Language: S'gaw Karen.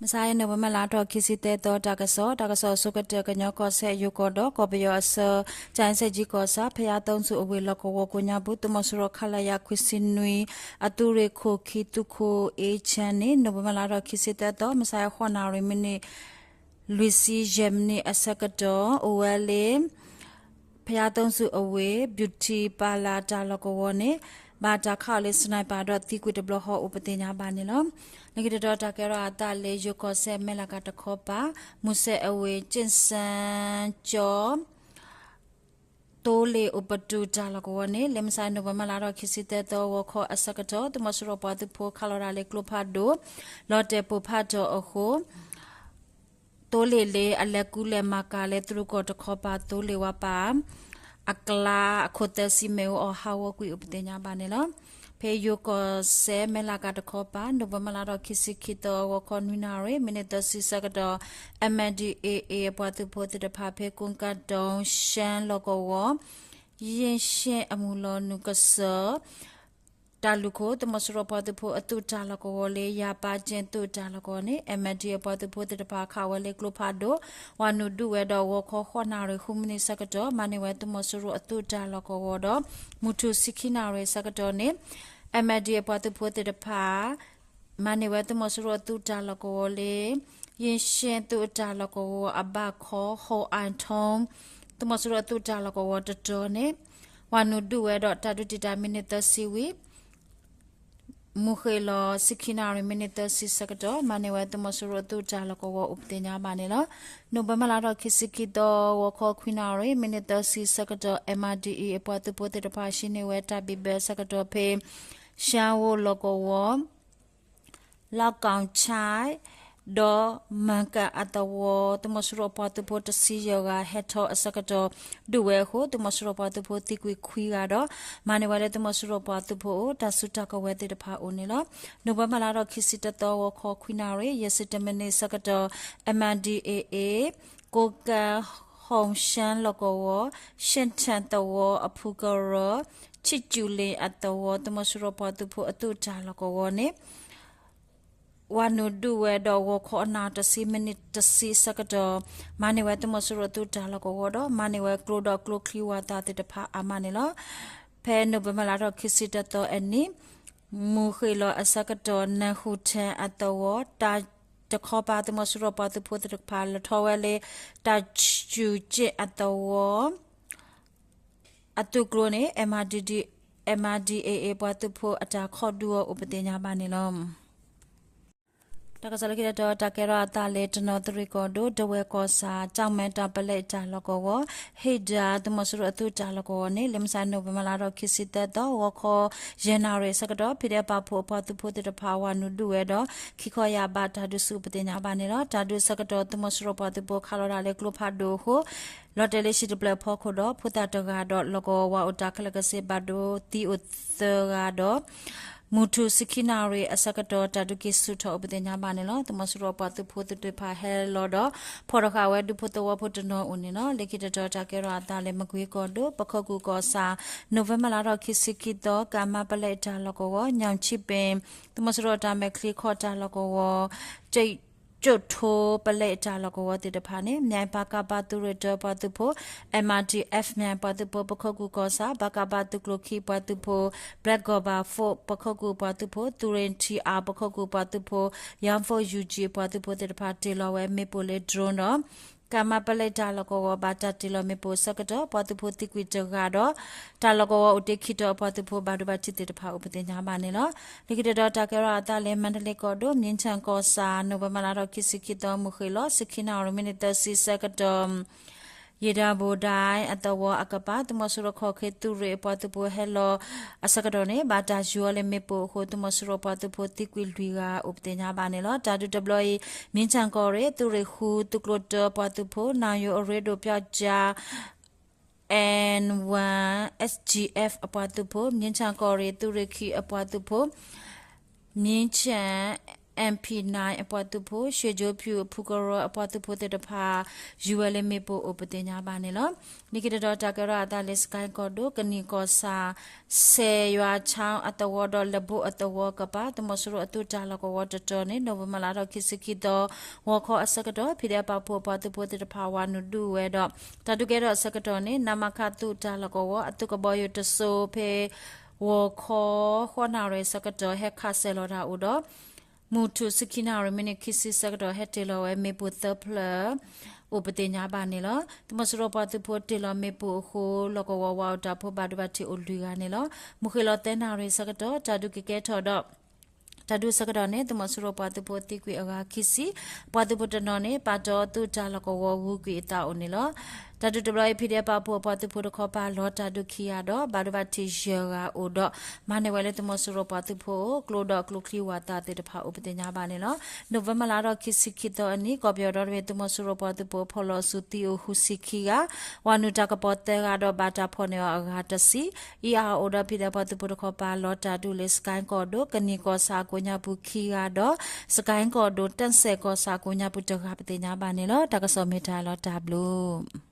မုၢ်ဆါအံၤ နိၣ်ဝ့ဘၢၣ်လါထီၣ်ခံဆံသၢသီ တၢ်ကစီၣ်, တၢ်ကစီၣ်အဆိကတၢၢ် ကညီကီၢ်စဲၣ်ယိၤကီၢ်ဒီး ကီၢ်ပယီၤအဆၢ ကၠဲစဲၣ်ကၠံကီၢ်ဆၣ် ဖဲယါသုစူၣ်အဝ့ၢ်လီၢ်ကဝီၤကိးညါပူၤ သုးမီၤစိရိၤ ခလရ ခွံဆံနွံ အသုးရ့ၣ်ခိၣ်ခံ သုးခိၣ်အ့ၣ်ခၠၢၣ်န့ၣ် နိၣ်ဝ့ဘၢၣ်လါထီၣ်ခံဆံသၢသီ မုၢ်ဆါအံၤ ဃိးနၣ်ရံၣ်မံးနံး လွံၢ်ဆံယဲၢ်မံးနံးအဆၢကတီၢ် အိၣ်ဝဲလၢ ဖဲယါသုစူၣ်အဝ့ၢ် Beauty Parlour တၢ်လီၢ်ကဝီၤန့ၣ် ဘၣ်တၢ်ခးအီၤလၢ sniper ဒီးသံကွံာ်တဘျီဃီအိၣ်ပသ့ၣ်ညါဘၣ်န့ၣ်လီၤ. လၢခံတတီၤတၢ်ကဲထီၣ်အသးလၢယိၤကီၢ်စဲၣ် မဲၢ်လးကၤတခီပၤ မူစဲအဝ့ၢ် ကၠ့ၣ်စၣ်ကၠီ သိလ့ၣ်အိၣ်ပတုာ်တၢ်လီၢ်ကဝီၤန့ၣ် လၢမုၢ်ဆါ နိၣ်ဝ့ဘၢၣ်လါထီၣ်ခံဆံသၢသီ ဂီၤခီအဆၢကတီၢ် သုးမီၤစိရိၤပှၤသုးဖိခးလီၤတၢ်လၢကျိဖးဒိၣ် လီၤတဲာ်ပိၢ်ဖးထီၣ်အဃိ သိလ့ၣ်လၢအလဲၤကူလဲၤမၤကၤလၢတရူးကီၢ်တခီပၤ သိလ့ၣ်ဝါပၤ အကျါအခိၣ်သၢဆံမ့ၣ်အူအီၣ်ဟးဂီၤကွံာ်အိၣ်ပသ့ၣ်ညါဘၣ်န့ၣ်လီၤ. ဖဲယိၤကီၢ်စဲၣ် မဲၢ်လးကၤတခီပၤ နိၣ်ဝ့ဘၢၣ်လါထီၣ်ခံဆံခံသီ ဂီၤခီနွံနၣ်ရံၣ် မံးနံးသၢဆံဆၢကတီၢ် MNDAA အပှၤသုးဖိသ့ၣ်တဖၣ် ဖဲကိးကၣ်ဒိၣ် ရှၢၣ်လီၢ်ကဝီၤ ယ့ၣ်ၡ့ၣ်အမုၢ်လီၤနုာ်ကစၢၢ် တၢ်လုၢ်ခိၣ် သုးမီၤစိရိၤပှၤသုးဖိအသုးတၢ်လီၢ်ကဝီၤလၢ ယၤပၢ်ကၠ့ၣ်သုးတၢ်လီၢ်ကဝီၤန့ၣ် MNDAA အပှၤသုးဖိသ့ၣ်တဖၣ်ခးဝဲလၢကျိဖးဒိၣ် ဝၤနုာ်ဒုးဝဲဒီး ဂီၤခီဃိးနၣ်ရံၣ် ဃုမံးနံးဆၢကတီၢ် မၤန့ၢ်ဝဲသုးမီၤစိရိၤအသုးတၢ်လီၢ်ကဝီၤဒီး မုၢ်ထူၣ်ဆံခံနၣ်ရံၣ်ဆၢကတီၢ်န့ၣ် MNDAA အပှၤသုးဖိသ့ၣ်တဖၣ် မၤန့ၢ်ဝဲသုးမီၤစိရိၤအသုးတၢ်လီၢ်ကဝီၤလၢ ယ့ၣ်ၡ့ၣ်သုးအတၢ်လီၢ်ကဝီၤအဘၣ်ခီ ဟီၣ်အၣ်ထိၣ် သုးမီၤစိရိၤအသုးတၢ်လီၢ်ကဝီၤတတီၤန့ၣ် ဝၤနုာ်ဒုးဝဲဒီးတၢ်ဒုးတံာ်တာ်မံးနံးသၢဆံဝံၤ မုၢ်ဃ့ၢ်လီၤဆံခံနၣ်ရံၣ် မံးနံးသၢဆံဆၢကတီၢ် မၤန့ၢ်ဝဲသုးမီၤစိရိၤအသုးတၢ်လီၢ်ကဝီၤအိၣ်ပသ့ၣ်ညါဘၣ်န့ၣ်လီၤ. နိၣ်ဝ့ဘၢၣ်လါထီၣ်ခံဆံခံသီ ဂီၤခီခွံနၣ်ရံၣ် မံးနံးသၢဆံဆၢကတီၢ် MNDAA အပှၤသုးဖိသ့ၣ်တဖၣ် ဟံးန့ၢ်ဝဲတၢ်ဘံၣ်ဘၢဆၢကတီၢ်ဖဲ ရှၢဝိၣ်လီၢ်ကဝီၤ လီၢ်ကီၣ်ဆၣ် ဒီးမၤကၣ်အသဝီ သုးမီၤစိရိၤအပှၤသုးဖိတဆံယဲၢ်ဂၤ ဟဲထီၣ်အဆၢကတီၢ် ဒုးဝဲအဃိ သုးမီၤစိရိၤပှၤသုးဖိသံကွံာ်ခွံဂၤဒီး မၤန့ၢ်ဝဲလၢသုးမီၤစိရိၤပှၤသုးဖိအအိၣ် တၢ်စုတၢ်ကဝဲၤသ့ၣ်တဖၣ်အိၣ်န့ၣ်လီၤ. နိၣ်ဝ့ဘၢၣ်လါထီၣ်ခံဆံတသီ ဂီၤခီခွံနၣ်ရံၣ် ယဲၢ်ဆံတၢမံးနံးဆၢကတီၢ် MNDAA ကိးကၣ် ဟီၣ်ရှၢၣ်လီၢ်ကဝီၤ ရှ့ၣ်ထၣ်သဝီအဖုကရၢ ဆံၣ်ကူၤလ့ၣ်အသဝီ သုးမီၤစိရိၤပှၤသုးဖိအသုးတၢ်လီၢ်ကဝီၤန့ၣ် ဝၤနုာ်ဒုးဝဲဒီးဂီၤခီအနၣ်တဆံ မံးနံးတဆံဆၢကတီၢ် မၤန့ၢ်ဝဲသုးမီၤစိရိၤအသုးတၢ်လီၢ်ကဝီၤဒီး မၤန့ၢ်ဝဲကျိဒီးကျိချံဝၤသးသ့ၣ်တဖၣ်အါမးန့ၣ်လီၤ. ဖဲနိၣ်ဝ့ဘၢၣ်လါထီၣ်ခံဆံတသီအနံၤ မုၢ်ဃ့ၢ်လီၤအဆၢကတီၢ် နၢ်ဟူထၢၣ်အသဝီ တၢ်တခီပၤ သုးမီၤစိရိၤပှၤသုးဖိသ့ၣ်တဖၣ် လဲၤထီၣ်ဝဲလၢ တၢ်စူၤကၠ့ၣ်အသဝီ အသုးကျိန့ၣ် MNDAA ပှၤသုးဖိအတၢ်ခိးဒုးအီၤအိၣ်ပသ့ၣ်ညါဘၣ်န့ၣ်လီၤ. တၢ်ကစီၣ်လၢခံတတီၤ တၢ်ကဲထီၣ်အသးလၢ တနီသရံၣ်ကီၢ်ဒိၣ် ဒဝဲၢ်ကီၢ်ဆၣ် ကၠီၣ်မဲတၢ်ပလဲတၢ်လီၢ်ကဝီၤ ဟ့ၣ်ဒၢ သုးမီၤစိရိၤအသုးတၢ်လီၢ်ကဝီၤန့ၣ် လၢမုၢ်ဆါ နိၣ်ဝ့ဘၢၣ်လါထီၣ်ခံဆံသၢသီ ဂီၤခီ ယဲၢ်နၣ်ရံၣ်ဆၢကတီၢ် ဖံးဒဲးပာ်ဖှိၣ်အပှၤသုးဖိသ့ၣ်တဖၣ် ဝၤနုာ်ဒုးဝဲဒီး ခံခီယၢ်ဘးတၢ်ဒုးဆူၣ်အိၣ်ပသ့ၣ်ညါဘၣ်န့ၣ်လီၤ. တၢ်ဒုးဆၢကတီၢ် သုးမီၤစိရိၤပှၤသုးဖိခးလီၤတၢ်လၢကျိဖးဒိၣ်အဃိ လီၤတဲာ်လၢဟံၣ်တဖျၢၣ်အဖီခိၣ်ဒီး ဖိသၣ်တဂၤဒီး လီၢ်ကဝီၤဝၤအိၣ်တၢ်ခဲလၢာ်ခဲဆ့ ဘၣ်ဒိသံအိၣ်သၢဂၤဒီး မုၢ်ထူၣ်ဆံခံနၣ်ရံၣ်အဆၢကတီၢ် တၢ်ဒုးက့ၤဆူၣ်ထီၣ်အိၣ်ပသ့ၣ်ညါဘၣ်န့ၣ်လီၤ. သုးမီၤစိရိၤပှၤသုးဖိသ့ၣ်တဖၣ်ဟဲလီၤဒီး ဖီၣ်ထီၣ်ဃာ်ဝဲဒူဖိသဝီဖိတနီၤအိၣ်န့ၣ်လီၤ. လၢခံတတီၤ တၢ်ကဲထီၣ်အသးလၢ မကွ့ကီၢ်ဒိၣ် ပခိၣ်ကူၣ်ကီၢ်ဆၣ် နိၣ်ဝ့ဘၢၣ်လါထီၣ်ခံဆံခံသီ ကၣ်မါပလဲတၢ်လီၢ်ကဝီၤ ညၣ်ဆံပ့ၤ သုးမီၤစိရိၤတၢ်မဲာ်ချံခီၣ်တၢ်လီၢ်ကဝီၤ ကၠိၣ်ထိပလဲတၢ်လီၢ်ကဝီၤသ့ၣ်တဖၣ်န့ၣ် မၠဲၣ်ပၢ်ကၣ်ပၢ်သုးရ့ၣ်တၢပှၤသုးဖိ MRTF မၠဲၣ်ပှၤသုးဖိ ပခိၣ်ကူၣ်ကီၢ်ဆၣ် ပၢ်ကၣ်ပၢ်သုးကျိၤခံပှၤသုးဖိ Black Gopher Force ပခိၣ်ကူၣ်ပှၤသုးဖိ သုးရ့ၣ်ထံအါ ပခိၣ်ကူၣ်ပှၤသုးဖိ Young Force U G ပှၤသုးဖိသ့ၣ်တဖၣ် တ့ၢ်လီၤဝဲမ့ၣ်ပိၢ်လၢ drone ဒီး ကၣ်မါပလဲတၢ်လီၢ်ကဝီၤ ဘၣ်တၢ်တ့ၢ်လီၤမ့ၣ်ပိၢ်အဆၢကတီၢ် ပှၤသုးဖိသံကွံာ်တဂၤဒီး တၢ်လီၢ်ကဝီၤအိၣ်တ့ၢ်ခံတီၤ အပှၤသုးဖိဘၣ်ဒိဘၣ်ထံးသ့ၣ်တဖၣ်အိၣ်ပသ့ၣ်ညါဘၣ်န့ၣ်လီၤ. လၢခံတတီၤ တၢ်ကဲထီၣ်အသးလၢ မါဒလ့ကီၢ်ဒိၣ် မၠ့ၣ်ဆၣ်ကီၢ်ဆၣ် နိၣ်ဝ့ဘၢၣ်လါထီၣ်ခံဆံခံသီ မုၢ်ဃ့ၢ်လီၤ ဆံခံနၣ်ရံၣ် မံးနံးသၢဆံဆၢကတီၢ် ယံာ်ဒၣ်ဘိၣ်ဒၣ်အသဝီအကပၤ သုးမီၤစိရိၤခီၣ်ခ့သုးရ့ၣ်အပှၤသုးဖိဟဲလီၤအဆၢကတီၢ်န့ၣ် ဘၣ်တၢ်ယူၤအီၤလၢမ့ၣ်ပိၢ်အဃိ သုးမီၤစိရိၤပှၤသုးဖိသံကွံာ်လွံၢ်ဂၤအိၣ်ပသ့ၣ်ညါဘၣ်န့ၣ်လီၤ. တၢ်ဒုးတဘျီအံၤ မၠ့ၣ်ဆၣ်ကီၢ်ရ့ၣ် သုးရ့ၣ်ဃု သုးကျိၤတၢပှၤသုးဖိ နၢ်ယိၤအရ့ဒိၣ်ပၠီၣ်ကၠါ N one S G F အပှၤသုးဖိ မၠ့ၣ်ဆၣ်ကီၢ်ရ့ၣ် သုးရ့ၣ်ခံအပှၤသုးဖိ မၠ့ၣ်ဆၣ် အပှၤသုးဖိ ရွှ့ၣ်ကၠိဖၠူၣ် ဖူကရၢအပှၤသုးဖိသ့ၣ်တဖၣ် ယူၤဝဲလၢမ့ၣ်ပိၢ်အိၣ်ပသ့ၣ်ညါဘၣ်န့ၣ်လီၤ. လၢခံတတီၤတၢ်ကဲထီၣ်အသးလၢ စကဲကီၢ်ဒိၣ် ကနံၣ်ကီၢ်ဆၣ် စဲးယွၤဆါအသဝီဒီးလၢၢ်ဘိၣ်အသဝီကပၤ သုးမီၤစိရိၤအသုးတၢ်လီၢ်ကဝီၤတတီၤန့ၣ် နိၣ်ဝ့ဘၢၣ်လါထီၣ်ခံဆံခံသီ ဂီၤခီအဆၢကတီၢ် ဖံဒဲးပာ်ဖှိၣ် အပှၤသုးဖိသ့ၣ်တဖၣ်ဝၤနုာ်ဒုးဝဲဒီး တၢ်ဒုးကဲထီၣ်အဆၢကတီၢ်န့ၣ် နမခ သုးတၢ်လီၢ်ကဝီၤ အသုးကဘီယူၤတစိၤဖဲ ဂီၤခီ ဃိးနၣ်ရံၣ်အဆၢကတီၢ် ဟဲခးစဲၤလီၤတၢ်အိၣ်ဒီး မုၢ်ထူၣ်ဆံခံနၣ်ရံၣ် မံးနံးခံဆံဆၢကတီၢ် ဟဲတ့ၢ်လီၤဝဲမ့ၣ်ပိၢ်သၢဖျၢၣ် အိၣ်ပသ့ၣ်ညါဘၣ်န့ၣ်လီၤ. သုးမီၤစိရိၤပှၤသုးဖိတ့ၢ်လီၤမ့ၣ်ပိၢ်အဃိ လီၢ်ကဝီၤဝၤအိၣ်တၢ်ဖိဘၣ်ဒိဘၣ်ထံးအိၣ်လွံၢ်ဂၤန့ၣ်လီၤ. မုၢ်ဃ့ၢ်လီၤသၢနၣ်ရံၣ်အဆၢကတီၢ် တၢ်ဒုးကကဲထီၣ်ဒီး တၢ်ဒုးအဆၢကတီၢ်န့ၣ် သုးမီၤစိရိၤပှၤသုးဖိသံကွံာ်အဂၤခံဆံ, ပှၤသုးဖိတနီၤန့ၣ် ပာ်တီသုးတၢ်လီၢ်ကဝီၤဂုၤကွံာ်အသးအိၣ်န့ၣ်လီၤ. တၢ်ဒုးတဘျီအံၤ ဖံဒဲးပာ်ဖှိၣ်အပှၤသုးဖိတခီပၤလီၤတၢ်ဒုးခံဂၤဒီး ဘၣ်ဒိဘၣ်ထံးယဲၢ်ဂၤအိၣ်ဒီး မၤန့ၢ်ဝဲလၢသုးမီၤစိရိၤပှၤသုးဖိ ကျိဒီးကျိချံဝၤသးသ့ၣ်တဖၣ်အိၣ်ပသ့ၣ်ညါဘၣ်န့ၣ်လီၤ. နိၣ်ဝ့ဘၢၣ်လါထီၣ်ခံဆံခံသီအနံၤ ကီၢ်ပယီၤဒီတဘ့ၣ် သုးမီၤစိရိၤပှၤသုးဖိအဖီၣ်လီၤဆူသံအိၣ်ဃုဆံခံဂၤ, ဝၤနုာ်တၢ်ကပီၤသၢဂၤဒီးဘၣ်တၢ်ဖီၣ်န့ၢ်အီၤအဂၤတဆံ, အံၤအါအါအိၣ်ဒီးဖံဒဲးပှၤသုးဖိတခီပၤလီၤတၢ်ဒုးလၢ စကဲကီၢ်ဒိၣ် ကနံၣ်ကီၢ်ဆၣ်အကိးညါပူၤခံဂၤဒီး စကဲကီၢ်ဒိၣ် တၢ်စဲးကီၢ်ဆၣ်အကိးညါပူၤတဂၤပသ့ၣ်ညါဘၣ်န့ၣ်လီၤ. တၢ်ကစီၣ်မ့ၢ်တၢ်လီၤတၢ်ဘျုး